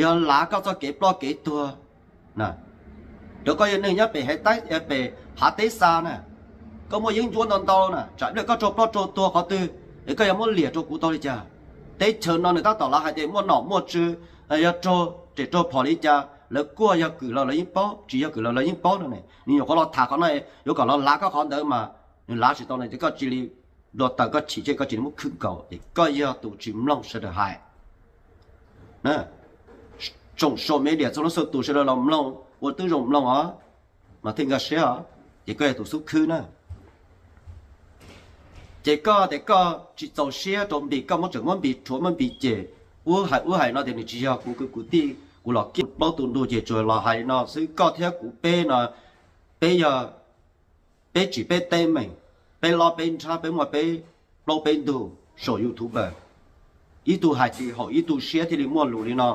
Yog lav koj txoj kev ploj kev tuag, rau koj yog neeg nyob pem hav teb xa na, koj muaj yeeb ncuab ntau ntau na, tsam ib pliag koj raug ploj raug tuag qhov twg, es koj yuav muab liam rau kuv tau li cas? Teb chaws no nws tab tom lawv hais tias muaj nom muaj tswv, yog raug tes raug phom li cas lawv kuaj, yog kwm los lawv yeej paub, tsis yog kwm los lawv yeej paub no ne. Nws nyuam qhuav los tham qhov no, yuav kom los lav koj qhov ntawd mas nws lav tsis tau no ces koj cia li npau taws, koj chim ces koj cia li muab khwb nkaus es koj yog tus tsis mloog sawv daws hais. Tsoom social media txhua leej txhua tus sawv daws los mloog ua twb zoo mloog os, mas thiaj nkag siab os, ces koj yog tus xub khwb na. Ces koj tias koj tsis txaus siab rau Npis, koj muab tseem muab Npis rhuav muab Npis cem, ub hais ub hais no tias nws tsis yog kuv kwv kuv tij, kuv los kiag plaub tus ntug ces tsuas los hais li no xwb. Koj thiab kuv peb no, peb yog peb tsis peb teeb meem, peb lob peb nrhab, peb muaj peb plaub peb ntug saum YouTuber, ib tug hais tsis haum ib tug siab thiaj li muaj lus li no.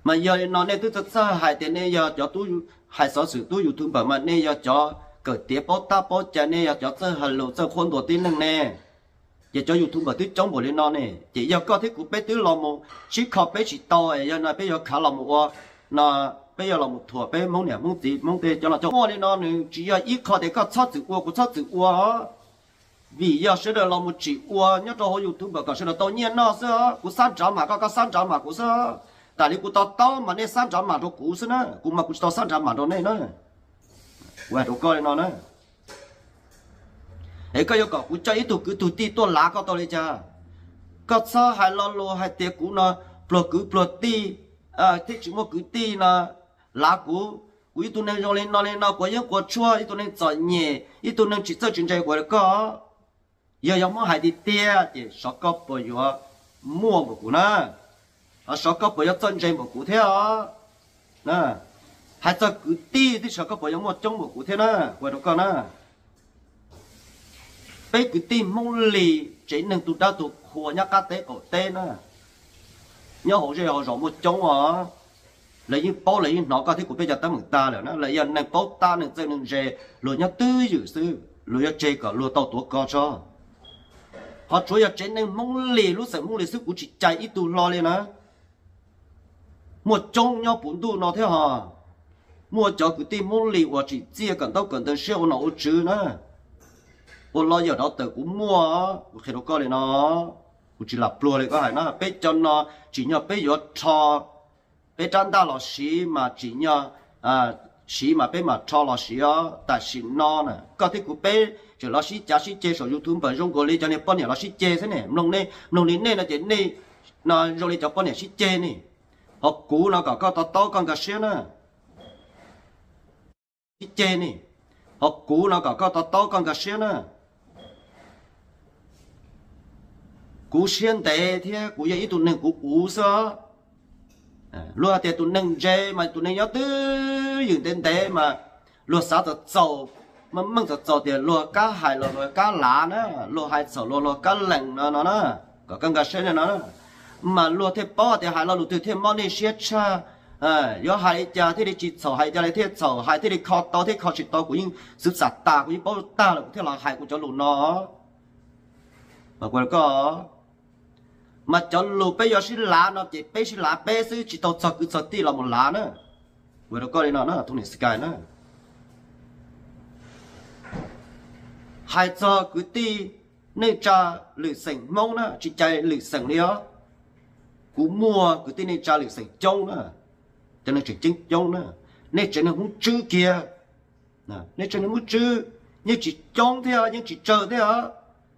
Mas yog li no nej twb txawj txawj hais tias nej yog cov tub hais xov xwm tub YouTuber mas nej yog cov kawm tiav paub tab paub cai, nej yog cov txawj hais lus txawj qhuab ntuas tib neeg ne. Ces cov YouTuber twb coob npaum li no ne, ces yog koj thiab kuv peb twb los mus sib kho peb tsis tau, yog no peb yuav khav los mus ua, no peb yuav los mus thuam peb Hmoob niam Hmoob txiv Hmoob tej cov los coob. Muaj li no nws tsis yog ib qho tias koj txhob txwm ua kuv txhob txwm ua os, vim yog sawv daws los mus tsim ua nyob rau hauv YouTube kom sawv daws tau nyiaj noj xwb os. Kuv xab nrad mas koj, koj xab nrad mas kuv xwb. Tas li kuv to taub mas nej xab nrad mas rau kuv xwb na, kuv mas kuv tsis tau xab nrad mas rau nej na. Kuv hais rau koj li no na. Es koj yuav kom kuv coj ib tug kwv tug tij tuaj lav koj tau li cas? Koj txhob hais lo lus hais tias kuv no pluag kwv pluag tij, thiab tsis muaj kwv tij no lav kuv. Kuv ib tug neeg zoo li no li no, quav yeeb quav tshuaj, ib tug neeg txom nyem, ib tug neeg tsis txawj tsis ntse, kuv hais rau koj, yog yog muab hais tiag tiag ces xyov koj puas yuav muaj npaum kuv na, xyov koj puas yuav txawj ntse npaum kuv thiab os. Hais txog kwv tij thiab xyov koj puas yuav muaj coob npaum kuv thiab na, kuv hais rau koj na. Peb kwv tij Hmoob Lis tsev neeg tu dab tu qhua nyob qab teb qaum teb na, nyob hauv zej hauv zos muaj coob os. Lawv yeej paub lawv yeej hnov koj thiab kuv peb cov teeb meem tag lawm na. Lawv yog neeg paub tab neeg txawj neeg ntse, luag nyob twj ywm xwb, luag yuav tseg kom luag tau tuav ko tso. Ho tsuav yog tsev neeg Hmoob Lis lub xeem Hmoob Lis xwb kuv tsis cais ib tug hlo li na. Muaj coob nyob puv ntuj no thiab ho. Muaj cov kwv tij Hmoob Lis uas tsim txiaj kawm ntaub kawm ntawv siab ua nom ua tswv na, ua lo yawm dov tawm kuv muaj, kuv qhia rau koj li no. Kuv tsis lam pluag li koj hais na, peb cov no tsim nyog peb yuav rho peb rab ntaj los siv mas tsim nyog siv mas peb mam rho los siv os. Tam sim no na koj thiab kuv peb tseem los sib cav sib ceg saum YouTube npawm zoo nkaus li cov niag poj niam los sib ceg xwb ne. Mloog nej, mloog li nej no ces nej no zoo li cov poj niam sib ceg ne. Ho kuv no kom koj to taub koj nkag siab na. Sib ceg ne. Ho kuv no kom koj to taub koj nkag siab na. Kuv siab ntev thiab kuv yog ib tug neeg kuv uv xwb os. Luag hais tias tus neeg ntse mas tus neeg nyob twj ywm ntev ntev mas luag xav txawm txaus, meej txawm txaus tias luag kab hais los luag kab lav na, luag hais txhaum luag luag kab lees no no na, kom koj nkag siab no na. Mas luag thiaj paub tias hais lo lus twg thiaj mob nej siab tshaj, yuav hais li cas thiaj li tsis txhaum, hais li cas li thiaj txhaum, hais thiaj li kho tau thiab kho tsis tau kuv yeej xwv xam tas, kuv yeej paub tag lawm kuv thiaj los hais kuv cov lus no. Mas kuv rau koj, mas cov lus peb yuav sib lav no ces peb sib lav peb xwb, tsis tau txog kwv txog tij los mus lav na. Kuv rau koj li no na, tus niam Sky na. Hais txog kwv tij neej tsa lwm xeem Hmoob na, tsis cais lwm xeem li os. Kuv muaj kwv tij neej tsa lwm xeem coob na, cov neeg tseem ceeb coob na. Nej tsev neeg Hmoob Tswb kiag, nej tsev neeg Hmoob Tswb yeej tsis coob thiab yeej tsis tsawg thiab os.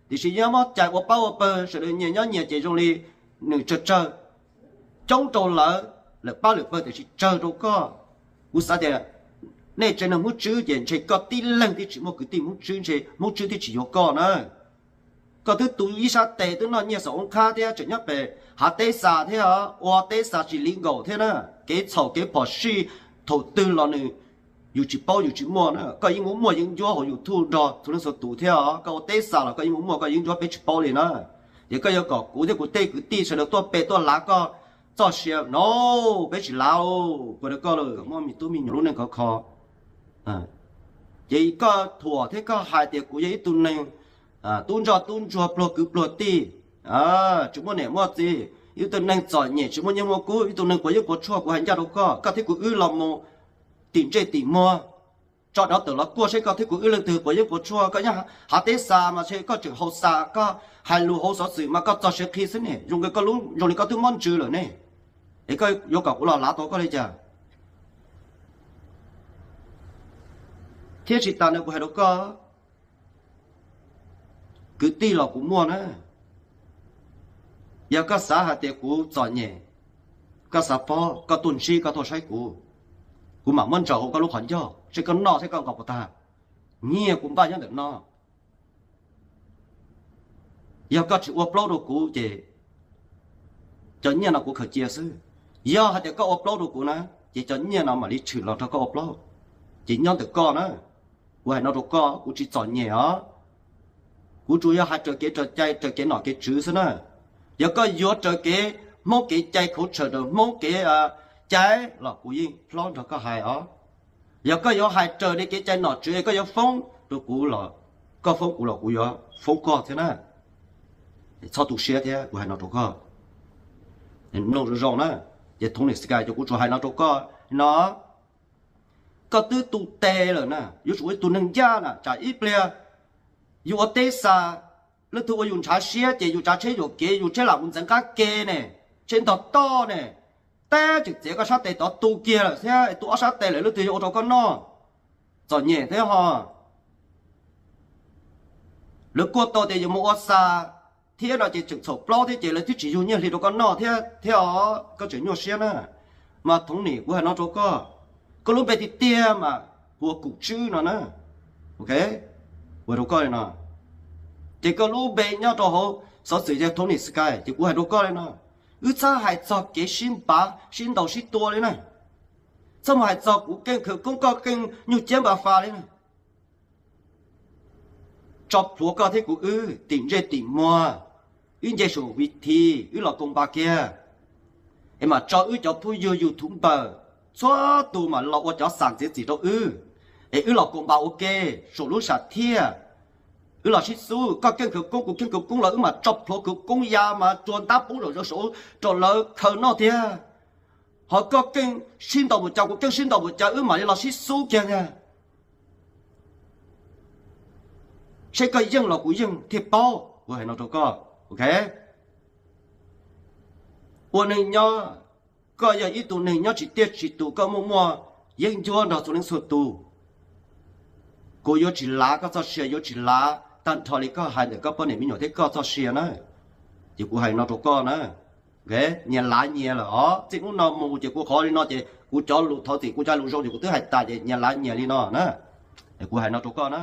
Tiam sis yog muab cais ua pab ua pawg sawv daws nyias nyob nyias ces zoo li nws tsawg tsawg, coob rau lawv, lawv pab lwm pawg tiam sis tsawg rau koj. Kuv xav tias nej tsev neeg Hmoob Tswb ces ntshe koj tib leeg thiaj tsis muaj kwv tij Hmoob Tswb, ntshe Hmoob Tswb thiaj tsis yuav koj na. Koj twb tu ib sab tes twb noj nyiaj xaum oob khab thiab tseem nyob pem hav teb xa thiab ua teb xa tsis li nkaus thiab na. Kev txhaum kev phom sij thaum twg los nws yus tsis paub yus tsis muaj na. Koj yeej muaj muaj yeeb ncuab hauv YouTube nrog txhua leej txhua tus thiab os. Koj ua teb xa los koj yeej muaj muaj koj yeeb ncuab peb tsis paub li na. Ces koj yuav kom kuv thiab kuv tej kwv tij sawv daws tuaj pe tuaj lav koj txoj sia no, peb tsis lav, kuv rau koj lawm, muaj me tub me nyuam lub neej khov kho. Ces koj thuam thiab koj hais tias kuv yog ib tug neeg tub ntsoj tub ntsuag pluag kwv pluag tij, tsis muaj niam muaj txiv, Ib tug neeg txom nyem tsis muaj nyiaj muaj kub, ib tug neeg quav yeeb quav tshuaj, kuv hais ncaj rau koj, koj thiab kuv wb los mus tim ntsej tim muag, tso dov tawm los kuaj seb koj thiab kuv wb leej twg quav yeeb quav tshuaj. Koj nyob hav teb xa mas ntshe koj tseem haus xa, koj hais lus hauv xov xwm mas koj txog siav qhi xwb ne, zoo li koj lub, zoo li koj twb mob ntsws lawm ne, es koj yuav kom kuv los lav tau koj li cas? Thiab tsis tas ntawd kuv hais rau koj, kwv tij los kuv muaj na. Yog koj xav hais tias kuv txom nyem, koj xav pob, koj tuaj ntsib, koj tuaj saib kuv, kuv mam muab ntsaws hauv koj lub qhov ncauj seb koj noj thiab koj nqos puas tag. Nyiaj kuv npaj nyob ntawm no. Yog koj tsis ua plaub rau kuv ces cov nyiaj no kuv khaws cia xwb. Yog hais tias koj ua plaub rau kuv na, ces cov nyiaj no mam li tshwm los nrog koj ua plaub, ces nyob ntawm koj na. Kuv hais no rau koj, kuv tsis txom nyem os. Kuv tsuas yog hais raws kev raws cai, raws kev nom kev tswv xwb na. Yog koj yuav raws kev Hmoob kev cai, khauv tshaws raws Hmoob kev cai los kuv yeej hlob nrog koj hais os. Yog koj yuav hais raws li kev cai nom tswv, koj yuav foob rau kuv los, koj foob kuv los kuv yuav foob koj thiab na. Txhob tu siab thiab, kuv hais no rau koj. Mloog zoo zoo na, ces Tony Sky, ces kuv tsuas hais no rau koj no. Koj twb tu tes lawm na, yuav tsum ua ib tug neeg ncaj na, tsam ib pliag yus ua teb xa, leej twg ua yus ntshav siab ces yus tsav tsheb yuam kev, yus tsheb lam mus ntxeev qab ke ne, tsheb ntog toj ne, tab tseem txiav koj sab tes tod tu kiag lawm thiab, tu ob sab tes lawm leej twg yuav ua rau koj noj? Txom nyem thiab ho. Lawv kuaj tau tias yuav mus ua xa thiab no ces tseem txhaum plaub thiab ces lawv twb tsis yug nyiaj hli rau koj noj thiab thiab os, koj tseem nyuaj siab na. Mas Tony, kuv hais no rau koj, koj lub npe tiag tiag mas hu ua Kum Tswb no na. Ok, ua rau koj li no, ces koj lub npe nyob rau hauv xov xwm yog Tony Sky, ces kuv hais rau koj li no, wb txhob hais txog kev sib npav sib ntaus sib tua li na. Txhob mus hais txog kuv keej khawv koob koj keej nyuj ciab npa fa li na. Tso plhuav koj thiab kuv wb tim ntsej tim muag, wb nce saum vi thi, wb los koom npa kiag, es mam tso wb cov phooj ywg YouTube npawm txhua tus mam los ua cov xam txiav txim rau wb, es wb los koom npa ua ke saum lub sam thiaj. Wb los sib xub, koj keej khawv koob kuv keej khawv koob los wb mam tso plhuav khawv koob ya mas tsuag ntab poob zaum zaum saud rau lawv khaws noj thiab. Ho koj keej sib ntaus mus cas kuv keej sib ntaus mus cas wb mam li los sib xub kiag ntag. Seb koj yeej los kuv yeej thiaj paub, kuv hais no rau koj, ok? Ua neeg nyob, koj yog ib tug neeg nyob tsis tiaj tsis tus, koj muaj muaj yeeb ncuab nrog txhua leej txhua tus. Kuv yuav tsis lav koj txoj sia, yuav tsis lav tag nrho li koj hais ntawm koj poj niam me nyuam thiab koj txoj sia na. Ces kuv hais no rau koj na, nyias lav nyias lawm os. Txij hnub no mus ces kuv qhov li no ces kuv cov lus thov txim, kuv cov lus zoo ces kuv twb hais tas ces nyias lav nyias li no na. Kuv hais no rau koj na.